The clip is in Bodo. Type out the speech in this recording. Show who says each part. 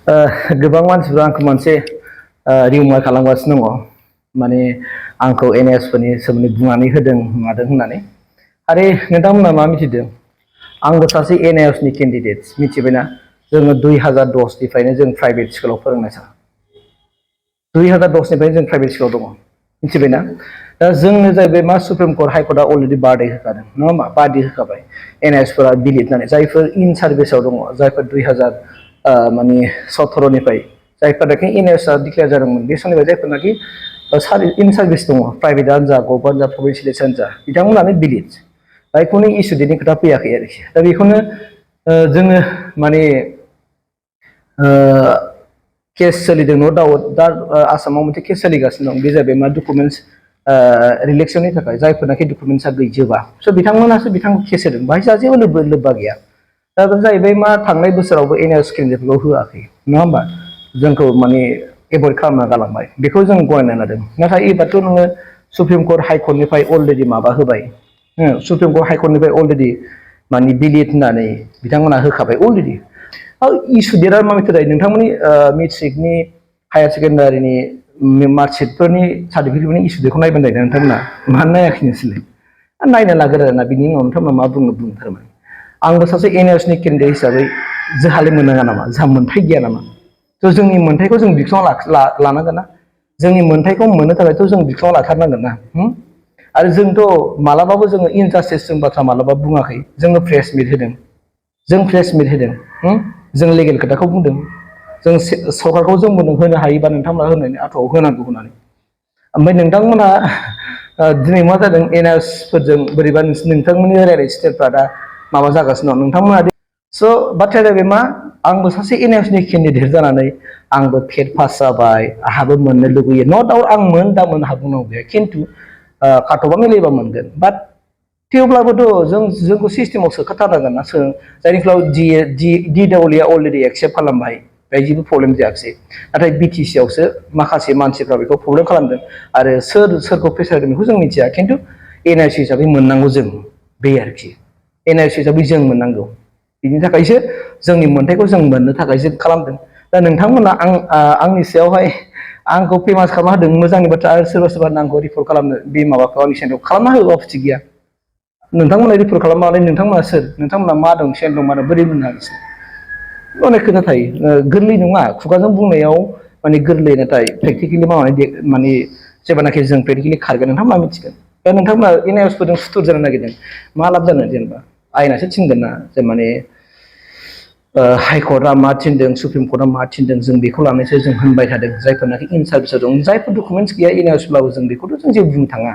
Speaker 1: गोबां मानसिफ्रा आंखौ मोनसे रिमार्क खालामगासिनो दङ माने आंखौ एनएस फोरनि सोमोन्दै बुंनानै होदों मादों होननानै आरो नोंथांमोना मा मिथिदों आंबो सासे एनएस नि कैंडिडेट मिथिबायना जोङो 2010 निफ्रायनो जों प्राइभेट स्कुलाव फोरोंनाय सा 2010 निफ्राय जों प्राइभेट स्कुलाव दङ मिथिबायना दा जोंनो जाहैबाय मा सुप्रिम कोर्ट हाइ कोर्टआ अलरेडि बारडे होखादों नङा होमबा बारडे होखाबाय एनएस फोरा बिलिरनानै जायफोर इन सार्भिसाव दङ जायफोर 2017 निफ्राय जायफोरनाखि एनएस आ डिक्लेयार जादोंमोन बे समनिफ्राय जायफोरनाखि इन सार्भिस दङ प्राइभेटआनो जा गभर्नमेन्ट जा प्रभिन्सियेलानो जा बिथांमोनानो बिलिर जायखौनो इसु डेटनि खोथा फैयाखै आरोखि दा बेखौनो जोङो माने केस सोलिदों नो डाउट दा आसामाव मोनसे केस सोलिगासिनो दं बे जाबाय मा डकुमेन्टस रिलेक्सननि थाखाय जायफोरनाखि डकुमेन्टसा गैजोबा स' बिथांमोनासो बिथांखौ केस होदों बाहाय जेबो लोब्बा गैया दा बे जाहैबाय मा थांनाय बोसोरावबो एनएस केन्डिडेटफोरखौ होआखै नङा होमबा जोंखौ माने एभयड खालामना गालांबाय बेखौ जों गनायना लादों नाथाय एबारथ' नोङो सुप्रिम कोर्ट हाइ कोर्टनिफ्राय अलरेडि माबा होबाय सुप्रिम कोर्ट हाइ कोर्टनिफ्राय अलरेडि माने बिलिट होननानै बिथांमोना होखाबाय अलरेडि इसु डेटआ मा मिथिबाय नोंथांमोननि मेट्रिकनि हायार सेकेन्डारिनि मार्कशिटफोरनि सार्टिफिकेटफोरनि इसु डेटखौ नायबानो जायो नोंथांमोना मानो नायाखै नोंसोरलाय नायना लागोन आरोना बिनि उनाव नोंथांमोना मा बुङो थारमाने आंबो सासे एनएसनि केन्डिडेट हिसाबै जोंहालाय मोननाङा नामा जोंहा मोन्थाय गैया नामा थ' जोंनि मोन्थायखौ जों बिफाङाव लानांगोन ना जोंनि मोन्थायखौ मोननो थाखायथ' जों बिफाङाव लाथारनांगोन ना आरो जोंथ' मालाबाबो जोङो इनजास्टिस जों बाथ्रा मालाबा बुङाखै जोङो प्रेस मिट होदों जों लिगेल खोथाखौ बुंदों जों सरकारखौ जों होनो हायोबा नोंथांमोना होनायनि आथ'आव होनांगौ होननानै ओमफ्राय नोंथांमोना दिनै मा जादों एनएस फोरजों बोरैबा नोंथांमोननि रायलायनाय स्टाइलफ्रा दा माबा जागासिनो दं नोंथांमोना स' बाथ्राया जाहैबाय मा आंबो सासे एनएसनि केन्डिडेट जानानै आंबो टेट पास जाबाय आंहाबो मोननो लुगैयो न' डाउट आं दा मोननो हागौ गैया खिन्थु काटअफआ मिलायबा मोनगोन बाट थेवब्लाबोथ' जोंखौ सिस्टेमाव सोखाथारनांगोन ना जायनि फलाव DEA अलरेडि एक्सेप्ट खालामबाय बेहाय जेबो प्रब्लेम जायाखिसै नाथाय बिटिसि आवसो माखासे मानसिफ्रा बेखौ प्रब्लेम खालामदों आरो सोरखौ प्रेसार होदों बेखौ जों मिथिया खिन्थु एनआइस हिसाबै मोननांगौ जों बे आरोखि एनआइस हिसाबै जों मोननांगौ बिनि थाखायसो जोंनि मोन्थायखौ जों मोननो थाखाय जों खालामदों दा नोंथांमोना आंनि सायावहाय आंखौ फेमास खालामना होदों मोजांनि बाथ्रा आरो सोरबा नांगौ रिपर्ट खालामनो बे माबाखौ आंनि सेन्टाराव खालामना होबा आपत्ति गैया नोंथांमोना रिपर्ट खालामनानै नोंथांमोना सोर नोंथांमोना मा दं सेन दं मा दं बोरै मोननो हागिसै अनेक खोथा थायो गोरलै नङा खुगाजों बुंनायाव माने गोरलै नाथाय प्रेक्टिकेलि मावनानै माने जेब्लानाखि जों प्रेक्टिकेलि खारगोन नोंथांमोना मिथिगोन दा नोंथांमोना एनआइएसफोरजों सुथुर जानो नागिरदों मा लाब जानो जेनेबा आयेनासो थिनगोन ना जे माने हाइकर्टआ मा थिनदों सुप्रिम कर्टआ मा थिनदों जों बेखौ लानानैसो जों होनबाय थादों जायफोरनाखि इन सार्भिसाव दं जायफोर डकुमेन्टस गैया एनआइएसब्लाबो जों बेखौथ' जों जेबो बुंनो थाङा